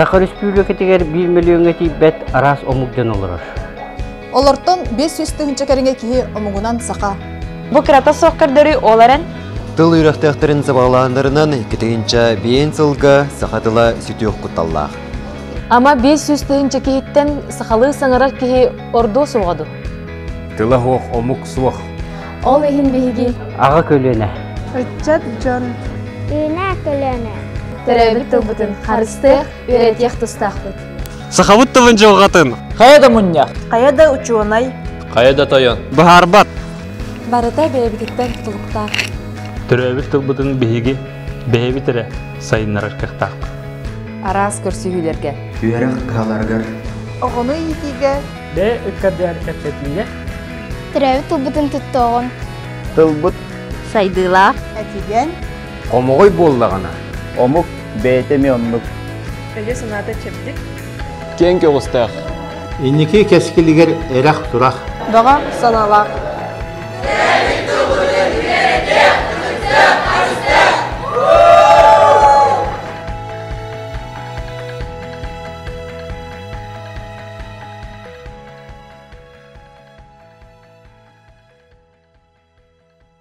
Саха Өрөспүүбүлүкэтигэр биир мөлүйүөҥҥэ тиийбэт араас омук дьон олорор. Олортон 500 тыһыынча кэриҥэ киһи омугунан саха. Бу кырата суох көрдөрүү ол эрэн Тыл үөрэхтээхтэрин сабаҕалааһыннарынан 2005 сылга саха тыла сүтүөх кутталлаах. Ама 500 тыһыынча киһиттэн сахалыы саҥарар киһи ордуо суоҕа дуо? Тыла суох омук суох. Ол иһин биһиги Аҕа көлүөнэ. Ыччат дьон. Үүнэ көлүөнэ. Төрөөбүт тылбытын харыстыах, үөрэтиэх тустаахпыт. Сахабыт тылын дьылҕатын. Хайа да мунньах. Хайа да учуонай. Хайа да тойон. Быһаарбат. Барыта бэйэбититтэн тутулуктаах. Төрөөбүт тылбытын биһиги бэйэбит эрэ сайыннарар кыахтаахпыт. Араас көрсүһүүлэргэ. Үөрэх кыһаларыгар. Оҕону иитиигэ. Бэйэ ыккардыгар кэпсэтиигэ. Төрөөбүт тылбытын туттуоҕун. Тылбыт сайдыылаах. Этигэн. Хомоҕой буоллаҕына. Омук бэйэтэ эмиэ оннук. Өйө-санаата чэбдик. Киэҥ көҕүстээх. Инники кэскилигэр эрэх-турах. Баҕа санаалаах.